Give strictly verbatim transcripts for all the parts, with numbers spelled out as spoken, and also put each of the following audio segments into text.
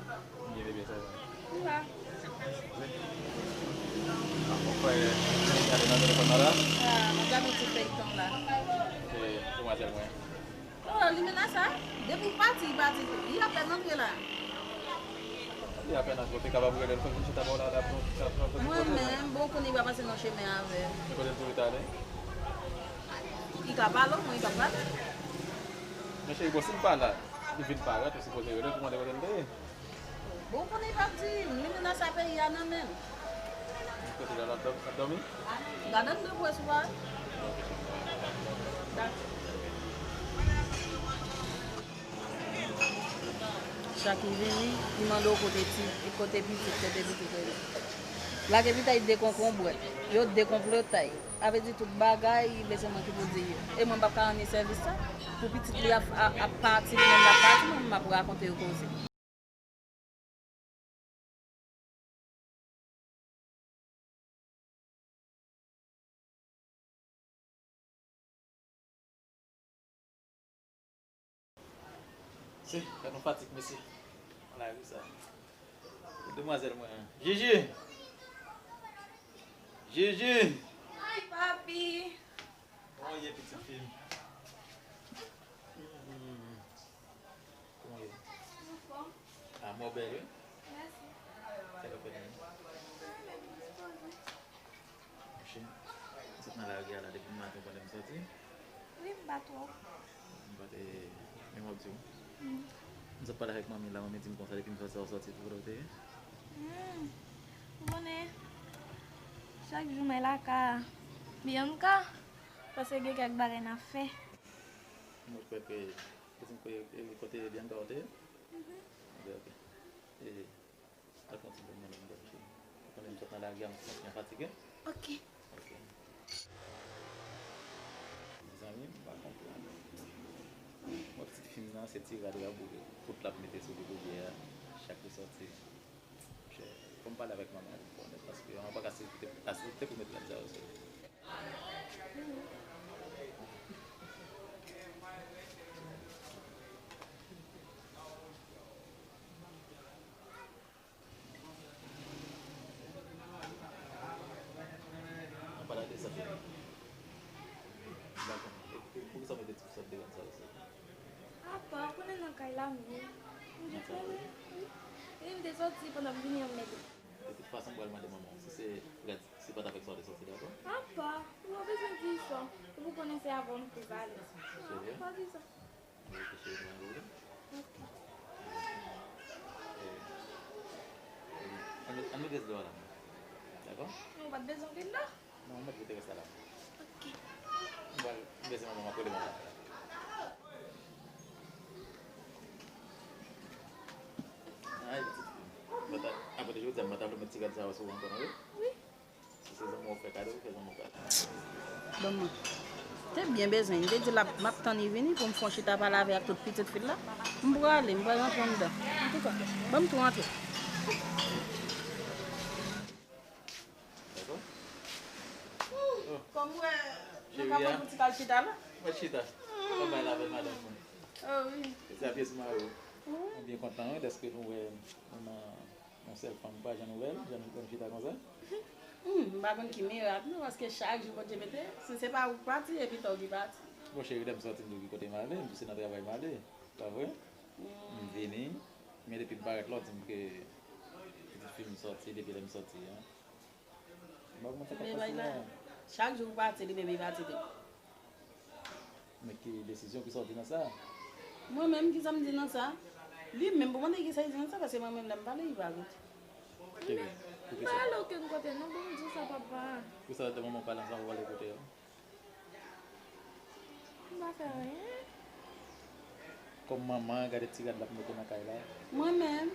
Byen, bebe, sa va? M la. Wi. Ah, mon frè, gade nan telefòn nan la? Ah, m ap gade yon ti feyton la. Se demwazèl mwen. Oh, Limena sa? Depi w pati, li pati. Li apèn antre la. Li apèn antre, ou te kapab rele l, fè l vin chita bò w la, l ap, l ap, l ap, l ap. Mwen menm, bon, konnen li pa pase nan chemen avè m. Men kote l toujou t ale? Li ka pale, omwen li ka pale. Men cheri, bon, si l pa la, li vin parèt, ou sipoze rele l pou mande kote l te ye. Bon, konnen pa di, Limena sa peyi a nan men l. Kote l al ap dòmi? Gade m de pwès ou pa. Chak li vini, li mande w kote ti, kote pitit, kote pitit ou ye. Lage pitay de konkonbwèt, yo de konplotay. Sa vle di tout bagay, men se mwen ki pou di yo. E mwen m p ap ka rann li sèvis sa. Pou pitit li ap, ap, ap pati, li menm l ap pati, mwen menm m ap rakonte yo koze. Se, gad yon fatig, mesye. Nan lari sa. Demwazèl mwen an. Jiji! Jiji! Ay, papi! Kòman w ye, pitit fi m? Hmm. Kòman w ye? Anfòm. Ah, mwen bèl, wi. Mèsi. Sa k ap fèt menm? Anyen, m dispoze. Monchè, m sot nan lari a la depi maten, ou konnen m sòti? Wi, m pa twò. M pa te, men m ap di w. Hmm. M sot pale avèk manmi la, manmi di m konsa depi m sòti a, ou sòti tou kote w te ye? Hmm. Ou konnen, chak jou mwen lakay Bianca, paske gen kèk bagay n ap fè. Mwen kwè ke, kote, kote Bianca ou te ye? Mhm. Ok, ok. E, al pran ti bòn nan, mwen, cheri. Ou konnen m sot nan lari a, m santi m fatige. Ok. Ok. Mezanmi, m pa konprann. Mwen, pitit fi m nan, se ti rad raboure kout l ap mete sou li koulye a, chak li sòti. Monchè, fò m pale avèk manman pou m konnen, paske manman pa ka asepte, asepte pou met rad sa yo sou li. An pale de sa fini. Dakò. E, e poukisa w mete ti sòt de rad sa yo sou? Apa, ou konnen nan kay la m ye. M jis mete, wi. E m te sòti pandan m vini an m mete. De tout fason, m pral mande manman w si se rad, si pa t avèk sa w te sòti, dakò? Apa, ou pa bezwen di sa. Ou konnen se avè w m te pale. Serye? Pa di sa. Mwen reflechi, mwen anvoye. Ok. E, e, ann met, ann met rès dlo a la. Dakò? Non, ou pa t bezwen anpil dlo? Non, mwen mèt mete rès la la. Ok. Mwen pral, mwen bezwen manman, m ap rele manman. Ay, pitit fi. Mwen ta, apre de jodi a, mwen ta vle met ti rad sa yo sou ou ankò, non, wi? Wi. Si se zanmi w fè kado, fè zanmi w kado. Ban mwen. Te byen bezwen. M te di l ap, m ap tann li vini pou m fè yon chita pale avè l ak tout pitit fi l la. M prale, m pral rantre anndan. Antouka, ban m tou rantre. Dakò? Oh. Kòm w wè, nou ka pran yon ti kal chita la. Mwen chita. Kòm bay la avèk madanm mwen. Oh, wi. Se sa pyès mari w. Wi. Mwen byen kontan, wi, dèske nou wè nou nan yon sèl fanm, pa jan nouvèl, jan nou konn chita konsa. Hmm, m pa konn ki mirak, non, paske chak jou Bondye mete, si se pa ou k pati, epi tò ki pati. Bon, cheri, lè m sòti, m di w ki kote m ale, m di w se nan travay m ale, pa vre? Hmm. M vini, men depi m parèt la, w di m ke pitit fi m sòti, depi lè m sòti an. M pa konn sa k ap pase la. Chak jou ou pati, li menm li pati tou. Men ki desizyon ki sòti nan sa? Mwen menm, kisa m di nan sa? Li menm pou mande kisa li di nan sa, paske mwen menm lè m pale, li pa koute. Kebe, pou kisa? M pa ale okenn kote non, ban m di w sa, papa. Pou sa, lè manman w pale ansanm, ou pale kote yo? M pa fè anyen. Kòm manman, gade ti rad l ap mete nan kay la. Mwen menm.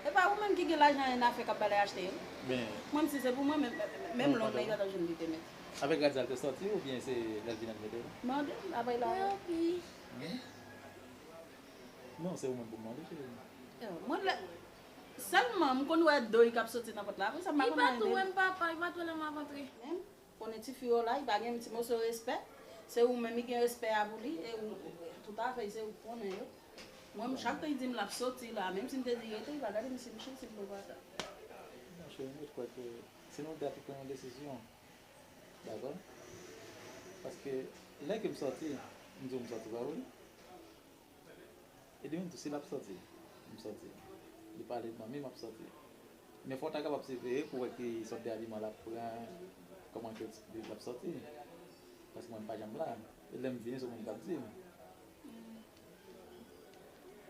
E pa ou menm ki gen lajan, en afè k ap pale achte yo. Men. Mwen menm, si se pou mwen, menm, menm long nan, li pa t ap janm kite mete. Avèk rad sa l te sòti oubyen se lè l vin al mete l? Mande l, apre la. Mèsi. Hmm? Non, se ou menm pou m mande, cheri. Yo, mwen lè, sèlman m konn wè do l k ap soti nan pòt la. Apre sa, m pa konn anyen de li. Li pa tou wè m, papa, li pa tou wè m ap antre. Menm, konnen tifi yo la, li pa gen ti moso respè. Se ou menm ki gen respè a pou li, e ou, tout afè, se ou k konnen yo. Mwen, chak tan li di m l ap soti la, menm si m te di rete, li pa gade m si m chita, si m pran pata. Non, cheri, mwen kwè ke si nou de ap pran yon desizyon, dakò? Paske lè ke m sòti, m di w m sòti, pa vre? E li menm tou, si l ap sòti, m sòti. Li pale, manmi, m ap sòti. Men fò w ta kapab siveye pou wè ki sòt de aliman l ap pran, kòman ke l ap sòti. Paske mwen, m pa janm la. E lè m vini, se ou menm k ap di m.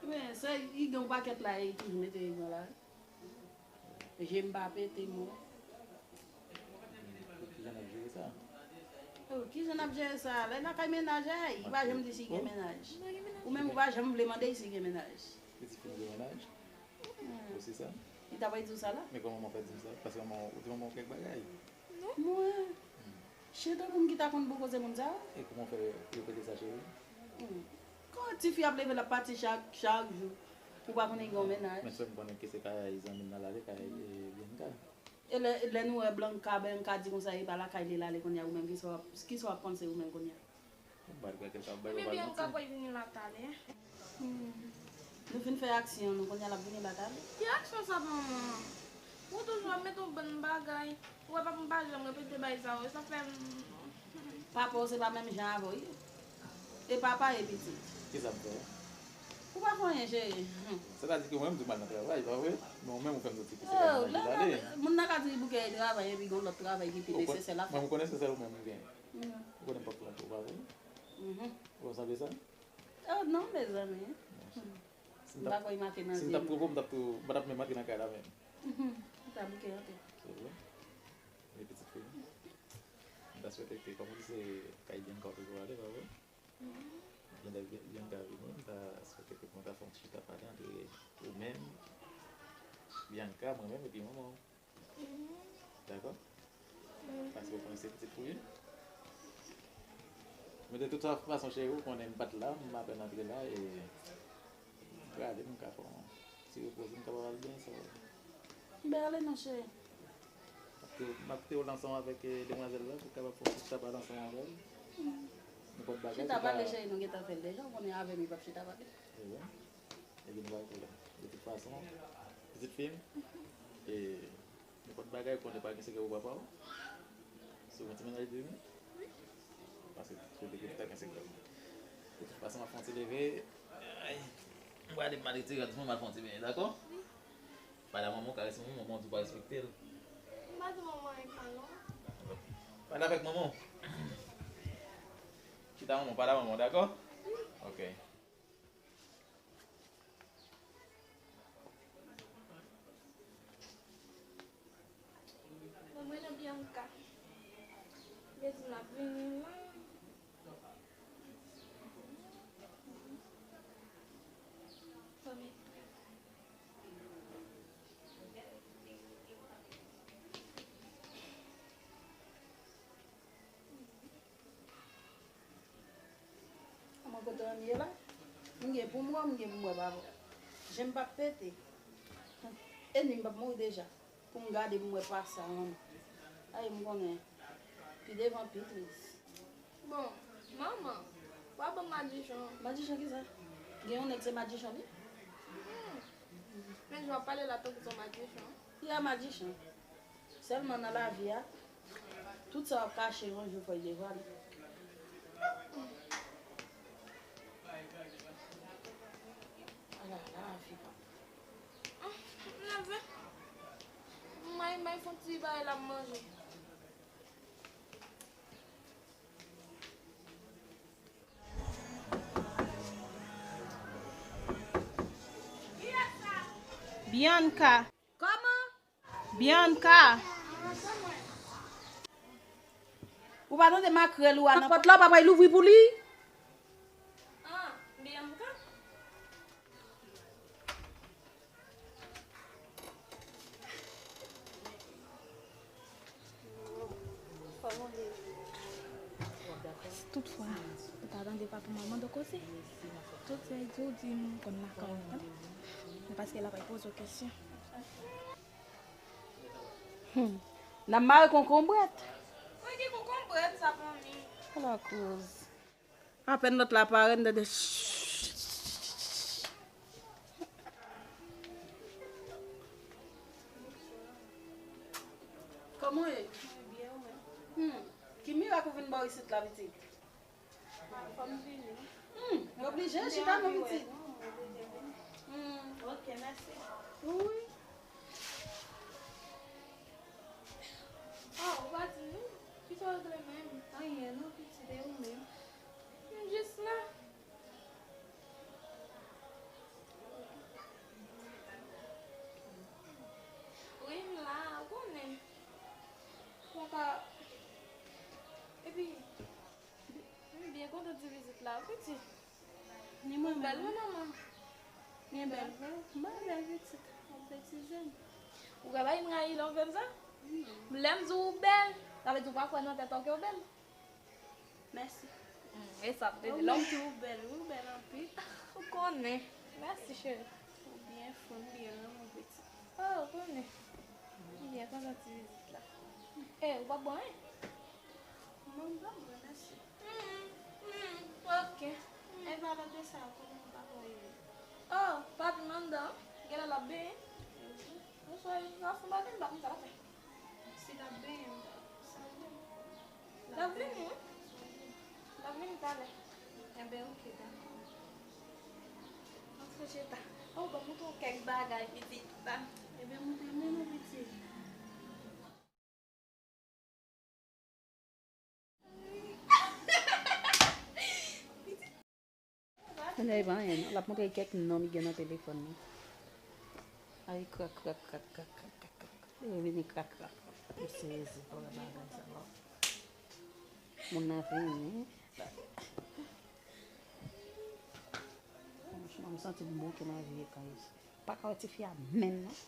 Men, se, li gen yon pakèt la, e toujou mete yo la. Je m pa pete, mwen. Kijan n ap jere sa? Oh, kijan n ap jere sa? Lè lakay mennaj, ay, li pa janm di si gen mennaj. Ou menm, ou pa janm vle mande si gen mennaj. Pitit fi m gen mennaj? Hmm. Ou se sa? Li ta pral di w sa la? Men kòman manman fè di m sa? Paske manman, ou di manman w kèk bagay? Non. Mwen. Chita pou m ki ta konn bon koze moun sa yo. E kòman w fè repete sa, cheri? Hmm. Kòman ti fi ap leve, l ap pati chak, chak jou? Ou pa konnen gen yon mennaj. Men sèl m konnen ke se kay zanmi m nan l ale, kay, e, Bianca. E lè, lè nou wè Blanca, Bianca di konsa, e pa lakay li l ale kounye a, ou menm, kisa w ap, kisa w ap panse ou menm kounye a? M pa t kwè ke l t ap bay yo. Ebyen, Bianca pral vini la talè. Hmm. Nou fin fè aksyon nou, kounye a l ap vini la talè. Ki aksyon sa, manman? Ou toujou ap mete yon bann bagay. Ou wè papa m pa janm repete bagay sa yo. Sa fè m... Papa w se pa menm jan avè w ye. E papa e pitit. Kisa m fè? Ou pa fè anyen, cheri. Hmm. Sètadi ke mwen menm m di w m al nan travay, pa vre? Men ou menm ou fè m santi ke se pa nan mennaj ou t ale. Moun nan ka di li bouke travay epi gen yon lòt travay ki pi nesesè l ap fè. Mwen m konnen se sèl ou menm m genyen. Hmm. Ou konnen m p ap pran pou ou, pa vre? Mhm. Ou konn sa vle sa? Oh, non, mezanmi. Si m t ap, si m t ap pran pou ou, m t ap tou, m pa t ap menm antre nan kay la menm. Mhm. Ou ta bouke antre. Se vre. Men pitit fi m, m ta swete ke, kòm ou di, se kay Bianca w toujou ale, pa vre? Gen lè Bianca vini, m ta swete ke nou ta fè yon ti chita pale antre ou menm, Bianca, mwen menm, epi manman w. Dakò? Paske ou konnen se pitit ou ye. Men de tout fason, cheri, ou konnen m pa t la, m apèn antre la, e m prale, m ka fè yon ti repoze, m kapab al byen sa. M pa ale non, cheri. M ap kite w la ansanm avèk, eh, demwazèl la, pou w kapab fè yon ti chita pale ansanm avè l. Nenpòt bagay, chita pale, cheri, nou gentan fè l deja, ou konnen avè m, li p ap chita pale. Ebyen. Epi nou pa gen pwoblèm. De tout fason, pitit fi m, e nenpòt bagay, ou konnen pa gen sekrè pou papa w. Si w gen ti mennaj li, wi. Paske tout kote ke tout a gen sekrè. De tout fason, m ap fè yon ti leve. Ay, m prale, m al retire rad mwen, m al fè yon ti benyen, dakò? Pale a manman w, karese manman w, manman w di w pa respekte l. M pa di manman anyen pa non. Pale avèk manman w. Chita manman w, pale a manman w, dakò? Ok. Bon, mwen nan Bianca. Vle di m ap vini la. Fanmi. Mwen kote w ye la, m gen pou m wè w, m gen pou m wè pa vre. Je m p ap pete. Enmi m p ap mouri deja. Pou m gade, pou m wè pa sa, non. Ay, m konnen. Pi devan, pi tris. Bon, manman, w a ban m madichon. Madichon kisa? Gen yon nèg se madichon li? Hmm. Men jan w ap pale la tankou se yon madichon. Li a madichon. Sèlman nan lavi a, tout sa w ap kache, yon jou fò l devwale. Ala lavi, papa. Leve. May, may fon ti bagay la manje. Bianca. Kòman? Bianca. Ou pa tande makrèl ou a nan pòt la, ou pa pral louvri pou li? Ah, Bianca. Si toutfwa ou ta tande papa m ap mande w koze, tout sa l di w, di m konn lakay ou, tande? Men paske l ap poze w kesyon. Hmm. N ap mare konkonbrèt. Mwen ki konkonbrèt sa, fanmi? Ala koz. Apèn lòt la parèt, m tande. Shh. Kòman w ye? Mwen byen, ou menm? Hmm. Ki mirak ou vin bò isit la, pitit? Fò m vini. Hmm. Oblije chita non, pitit. Hmm. Ok, mèsi. Wi. Oh, ou pa di nou? Kisa w regle menm? Anyen non, pitit, e ou menm? M jis la. Wi, m la, ou konnen. Konsa, epi, m byen kontan ti vizit la, pitit. Ni mwen menm. Ou bèl, wi, manman. Byen bèl vre. M pa bèl, pitit. Ou betize m. Ou wè bagay m rayi lè w fè m sa? Lè m di w ou bèl, sa vle di w pa kwè nan tèt ou ke w bèl. Mèsi. Mm, e sa m te di. Ou menm tou, ou bèl, wi, ou bèl anpil. Ou konnen. Mèsi, cheri. Ou byen fou, m byen renmen w, pitit. Oh, ou konnen. M byen kontan ti vizit la. Eh, ou p ap bwè anyen? Non, m p ap bwè, mèsi. Mm, mm, ok. E palan de sa, kòman papa w ye? Oh, papi m anndan. Genlè l ap benyen. Bonswa, Ralph, m pa konn, m pa konn sa l ap fè. Si l ap benyen, m ta salye l. L ap vini, wi. L ap vini talè. Enben, ok, dakò. Antre chita. Oh, ban m montre w kèk bagay, pitit la. Enben, montre m non, pitit. Pitit. Ann, e pa anyen non. L ap montre kèk nonm li gen nan telefòn li. Ay, krak, krak, krak. Li vini krak, krak. M sezi pou bagay sa la. Moun nan vini. Franchman, m santi m bouke nan vye kay sa. Pa ka wè tifi a menm non.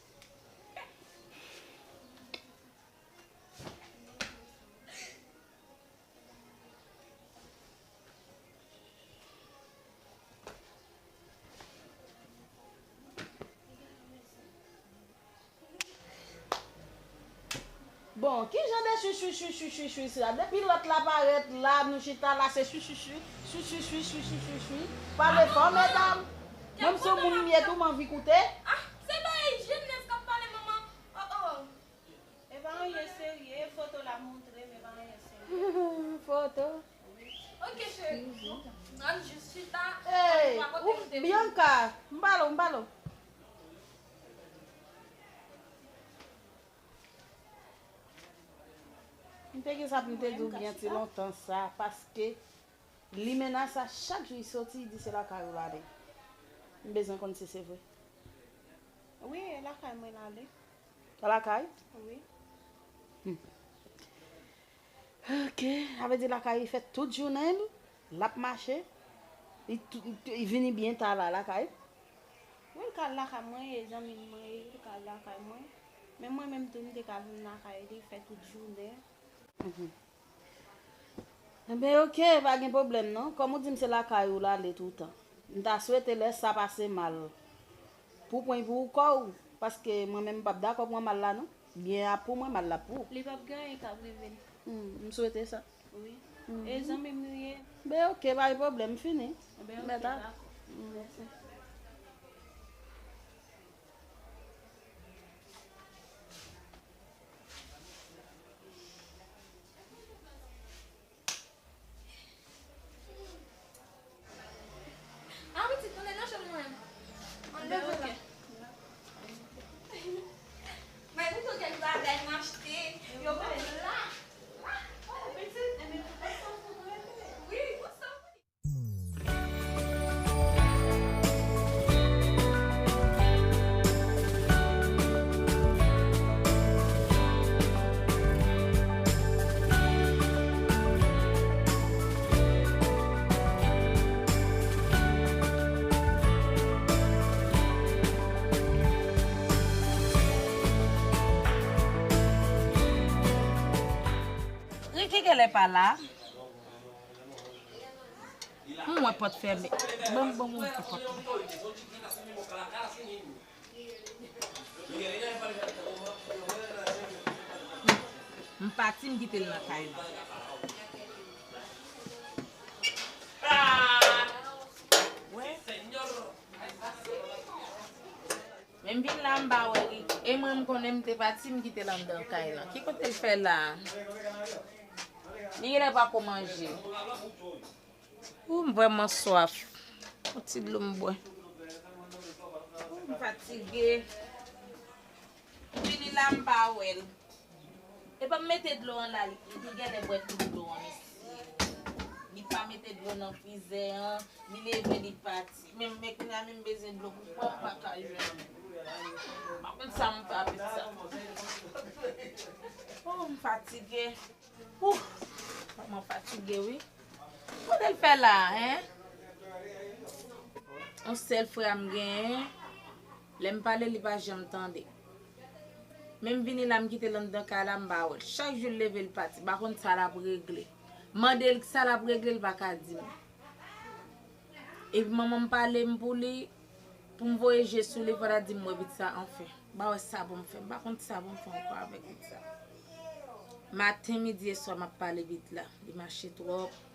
Bon, ki jan de chwi, chwi, chwi, chwi, chwi, chwi, sila? Depi lòt la parèt la, nou chita la, se chwi, chwi, chwi. Pale fò, medam. Mwen, m se yon moun m ye tou, m anvi koute. Ah, se bagay jenès k ap pale, manman. Oh, oh. E pa anyen serye, e foto l ap montre, men pa anyen serye. Foto? Ok, cheri. Ann jis chita, ann pa kote m te vin. Bianca, m pale w, m pale w. M te gen sa pou m te di w byen ti lontan sa, paske limena sa, chak jou li soti, li di se lakay ou l ale. M bezwen konn si se vre. Wi, e lakay mwen l ale. Lakay? Wi. Hmm. Ok, sa vle di lakay li fè tout jounen l, l ap mache, li tou-, li tou-, li vini byen ta la lakay. Wi, l ka al lakay mwen, e zanmi mwen, li ka al lakay mwen. Men mwen menm tou, m te ka vin lakay li, fè tout jounen. Mhm. Enben, ok, pa gen pwoblèm non. Kòm ou di m se lakay ou l ale toutan. M ta swete lè sa pase mal pou pran pou kò w, paske mwen menm m p ap dakò pran mal la non. Byen ap pou mwen, mal la pou ou. Li p ap gen anyen k ap rive l. Hmm, m swete sa. Wi. Mhm. E zanmi m li ye. Ben ok, pa gen pwoblèm, m fini. Ben ok, dakò. Mèsi. Ah, pitit, nou te nan chanm mwen. Ann leve la. Mwen mete w kèk bagay m achte. Yo mete la. La. Oh, pitit, enben, ou konn sa w pou rete. Wi, ou konn sa w pou Ricky genlè pa la. M wè pòt fèmen. Ban m, ban m ouvri pòt la. M pati, m kite l nan kay la. Wè. Men m vin la, m pa wè Ricky. E mwen, m konnen m te pati, m kite l anndan kay lan. Ki kote l fè la? Li genlè pako manje. Ou, m vrèman swaf. Yon ti dlo m bwè. Ou, m fatige. M vini la, m pa wè l. Epa m mete dlo an la, li, li genlè bwè tout dlo an, mesye. Li pa mete dlo nan frizè an, li leve, li pati. Men, men kounye a, menm bezwen dlo pou bwè, m pa ka jwenn. M pa konn sa m fè avèk sa. Oh, m fatige. Ouh, mwen fatige, wi. Kote l fè la, en? Yon sèl frè m genyen, lè m pale, li pa janm tande. Men m vini la, m kite l anndan kay la, m pa wè l. Chak jou l leve, l pati. M pa konn sa l ap regle. Mande l sa l ap regle, l pa ka di m. Epi manman m pale m pou li, pou m voye je sou li, fò l ta di m wè pitit sa anfen. M pa wè sa pou m fè. M pa konn sa pou m fè ankò avèk pitit sa. Maten, midi e swa, m ap pale pitit la. Li mache twòp.